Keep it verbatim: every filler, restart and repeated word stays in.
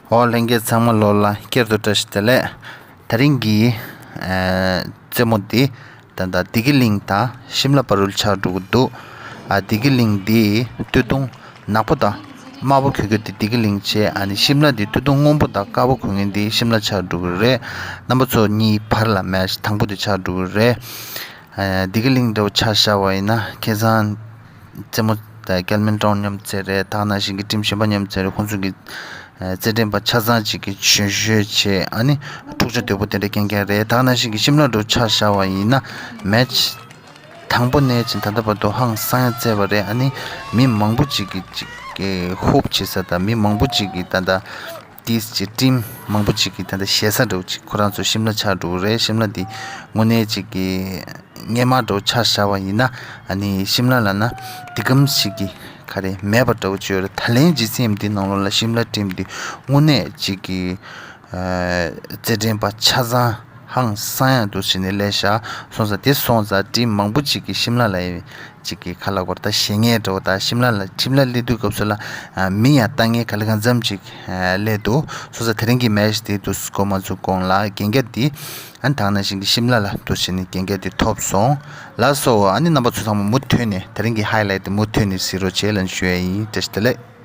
འོ་ལྷན་རྒྱས་ཚང་མ་ལོ་ལ་བསྐྱར་དུ་བཀྲ་ཤིས་བདེ་ལེགས། དེ་རིང་གི་ཨ་རྩེད་མོ་འདི་ད་ལྟ་བདེ་སྐྱིད་གླིང་དང་ཤིམ་ལ་བར་དུ་ཆགས་འགྲོ་གི་འདུག་ཨ་བདེ་སྐྱིད་གླིང་འདི་སྟོད་ཐུང་ནག་པོ་དང་དམར་པོ་གྱོན་གྱི་འདི་བདེ་སྐྱིད་གླིང་བྱས། ཨ་ནི་ཤིམ་ལ་འདི་སྟོད་ཐུང་སྔོན་པོ་དང་དཀར་པོ་གྱོན་མཁན་འདི་ཤིམ་ལ་ཆགས་འགྲོ་གི་རེད། རྣམ་པ་ཚོ་གཉིས་བར་ལ་མེ་ཆི་དང་པོ་འདི་ཆགས་འགྲོ་གི་རེད། ཨ་བདེ་སྐྱིད་གླིང་འདྲ་བོ་ཆ་བཞག་པ་ཡིན་ན་ཁ་སང་རྩེད་མོ་ད་ཀེལ་མན་ཀྲོང་མཉམ་རྩེད་རེད། ད་ག་ནང་བཞིན་གྱི་ཊིམ་གཞན་པ་མཉམ་རྩེད་རེད། ཁོང་ཚོ་གི་ཨ་རྩེད་འགྲན་པ་ཆ་ཚང་གཅིག་གི་གྱོན་ཤོས་བྱས། ཨ་ནི་འཁྲུག་ཆ་དོད་པོ་དེ་འདྲ་རྐྱང་རྐྱང་རེད། ད་ག་ནང་བཞིན་གྱི་ཤིམ་ལ་འདྲ་བོ་ཆ་བཞག་པ་ཡིན་ན་མེ་ཆི་དང་པོ་ནས་ཅིག་ད་ལྟ་བར་དུ་ཧང་སང་ཡ་རྩེད་པ་རེད། ཨ་ནི་མི་མང་པོ་ཅིག་གི་ཅིག་གི་ཧོབ་བྱེད་ས་དང་མི་མང་པོ་ཅིག་གི་ད་ལྟ་ཏིས་ཀྱི་ཊིམ་མང་པོ་ཅིག་གི་ད་ལྟ་ཞེ་ས་འདྲ་བོ་ཅིག་ཁོ་རང་ཚོ་ཤིམ་ལ་ཆགས་འགྲོ་གི་རེད། ཤིམ་ལ་འདི་དངོས་གནས་ཅིག་གི་སྔས་མ་འདྲ་བོ་ཆ་བཞག་པ་ཡིན་ན་ཨ་ནི་ཤིམ་ལ་ལ་ན་འདི་གམ་ཞིག་གི་ག་རེ་མེད་པ་འདྲ་བོ་ཅིག་ཡོད་རེད། ད་ལན་ཇི་སི་ཨེམ་འདི་ནང་ལོགས་ལ་ཤིམ་ལ་ཊིམ་འདི་དངོས་གནས་ཅིག་གི་ཨ་རྩེད་འགྲན་པ་ཆ་ཚང་ཧང་སང་ཡ་འདུག་བྱས་ནས་སླེབས་ཤག་སོང་ཙང་། དེ་སོང་ཙང་ཊིམ་མང་པོ་ཅིག་གིས་ཤིམ་ལ་ལ་ཡི་ཅིག་གི་ཁ་ལག་སྐོར་ད་ཞེད་སྣང་འདྲ་བོ་དང་། ཤིམ་ལ་ལ་ཊིམ་ལ་སླེབས་དུས་སྐབས་སུ་ལ་ཨ་མི་ཡང་ལྟ་མཁན་ག་ལེ་གང་འཚམ་ཅིག་ཨ་སླེབས་འདུག་སོང་ཙང་དེ་རིང་གི་མེ་ཆི་དེ་འདུག་སེ་འགོ་མ་འཛུགས་གོང་ལ་རྒན་རྒྱ་དེ་ཨ་ནི་ད་ག་ནང་བཞིན་གྱི་ཤིམ་ལ་ལ་འདུག་བྱས་ནས་རྒན་རྒྱ་དེ་ཐོབ་སོང་ལགས་སོ། ཨ་ནི་རྣམ་པ་ཚོ་ཚང་མ་མུ་མཐུད་ནས་དེ་རིང་གི་ཧའི་ལའེ་ཊི་དེ་མུ་མཐུད་ནས་གཟིགས་རོགས་བྱེད་ལབ་ཞུ་ཡ་ཡིན། བཀྲ་ཤིས་བདེ་ལེགས།